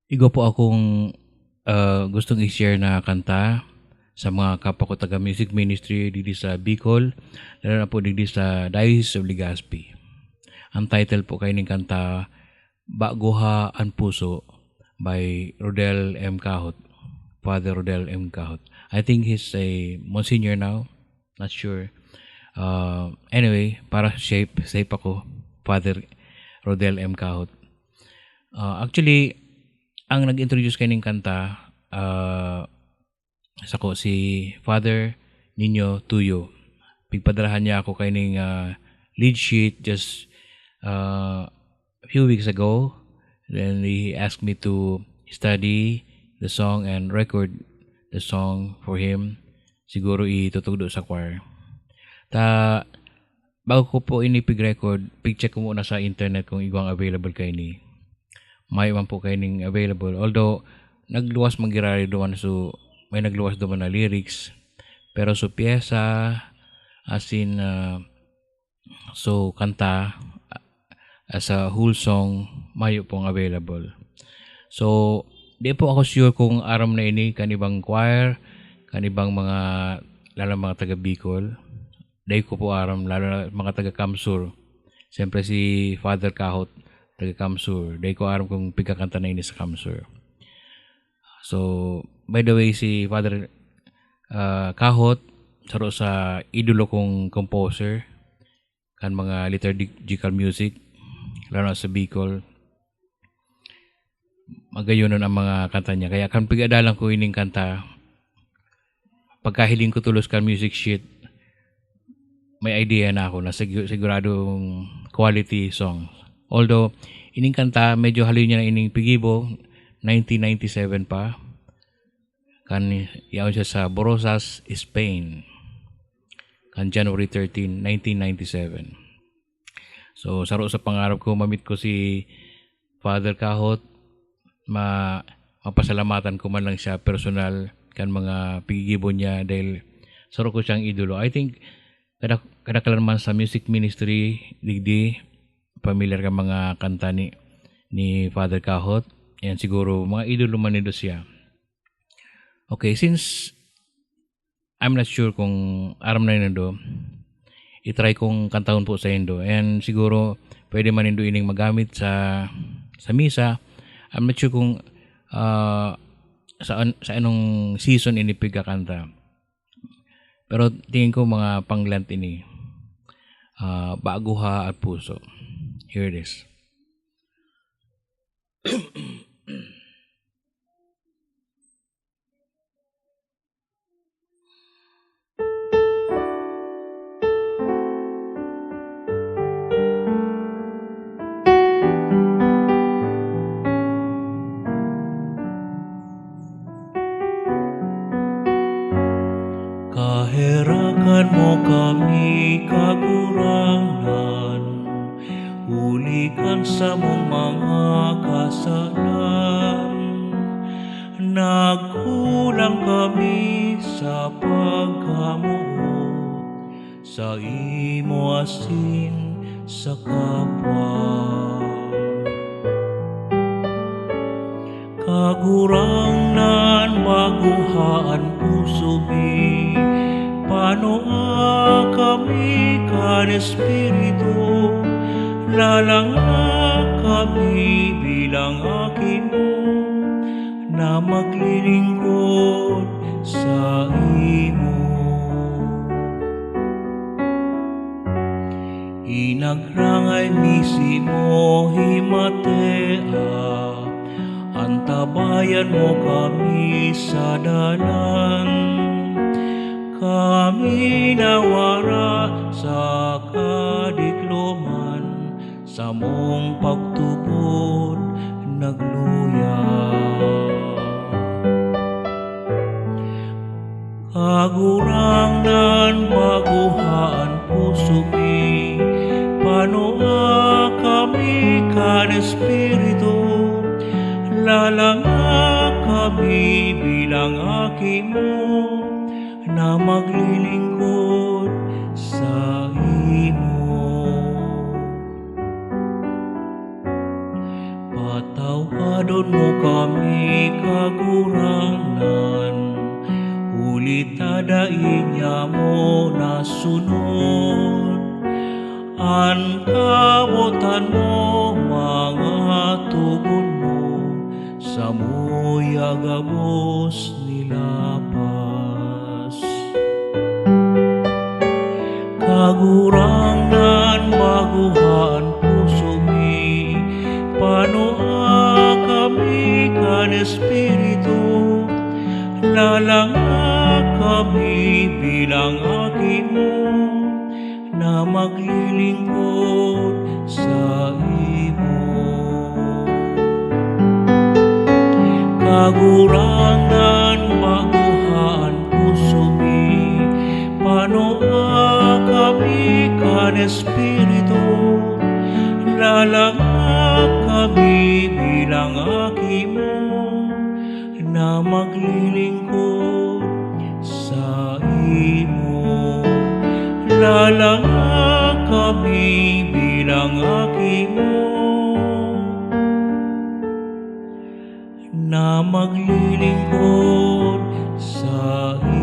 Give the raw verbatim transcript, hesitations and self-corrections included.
Igwa po akong, ah, gustong i-share na kanta sa mga kapwa ko taga music ministry digdi sa Bicol, lalo na po digdi sa Diocese of Legazpi. Ang title po kaining kanta, Baguha an Puso by Rodel M. Cahot, Father Rodel M. Cahot. I think he's a Monsignor now, not sure. Ah, anyway, para safe, safe ako, Father Rodel M. Cahot. Ah, actually, ang nag-introduce kaining kanta, ah, sako si Father Nino Tuyo. Pigpadalahan niya ako kaining, ah, lead sheet just, ah, a few weeks ago. Then he asked me to study the song and record the song for him. Siguro itutugdo sa choir. Ta, bago ko po ini pig-record, pig-check ko muna sa internet kung igwang available kaini. Mayo man po kaining available. Although, nagluwas man giraray duman, so, may nagluwas duman na lyrics. Pero so, pyesa, as in, ah, so, kanta, ah, as a whole song, mayo pong available. So, di po ako sure kung aram na ini kan ibang choir, kan ibang mga, lalo mga taga Bicol. Dai ko po aram, lalo na mga taga Camsur. Siyempre si Father Cahot, taga Camsur. Dai ko aram kung pigkakanta na ini sa Camsur. So, by the way, si Father, ah, Cahot, saro sa idolo kong composer, kan mga liturgical music, lalo na sa Bicol. Magayonon ang mga kanta niya. Kaya kan pig-adalan ko ining kanta, pagkahiling ko tulos kan music sheet, may idea na ako na sigu-, siguradong quality song. Although, ining kanta, medyo haloy niya na ining pigibo, nineteen ninety-seven pa. Kan yaon siya sa Borozas, Spain. Kan January thirteen, nineteen ninety-seven. So, saro sa pangarap ko, ma-meet ko si Father Cahot, ma-, mapasalamatan ko man lang siya personal kan mga pigigibo niya dahil saro ko siyang idolo. I think, kada-, kadaklan man sa music ministry, digdi, familiar ka mga kanta ni, ni Father Cahot. Yan siguro, mga idolo man nindo siya. Okay, since I'm not sure kung aram na nindo, i-try kong kantahon po saindo. And siguro, pwede man nindo ining magamit sa, sa misa. I'm not sure kung, ah, sa an-, sa anong season ini pigkakanta. Pero tingin ko mga pang-Lent ini. Ah, Baguha at Puso. Here it is. Kaherakan mo kami, Kagurangnan, huli kan samong mga kasalan. Nagkulang kami sa pagkamoot saimo asin sa kapwa. Kagurangnan, baguha an puso mi, panoa kami kan Espiritu, lalanga kami bilang aki mo na maglilingkod saimo. Inagrangay mi simo himatea, antabayan mo kami sa dalan. Kami nawara sa kadikloman, samong pagtubod nagluya. Kagurangnan, baguha an puso mi, panoa kami kan Espiritu, lalanga kami bilang aki mo na maglilingkod saimo. Patawadon mo kami, Kagurangnan, huli ta dai nyamo nasunod an kabotan mo, mga togon mo, samuya gabos nilapas. Kagurangnan, baguha an puso mi, panoa kami kan Espiritu, lalanga kami bilang aki mo, na maglilingkod saimo. Kagurangnan, baguha an puso mi, panoa kami kan Espiritu, lalanga kami bilang aki mo, na maglilingkod saimo. Lalanga kami bilang aki mo, na maglilingkod saimo.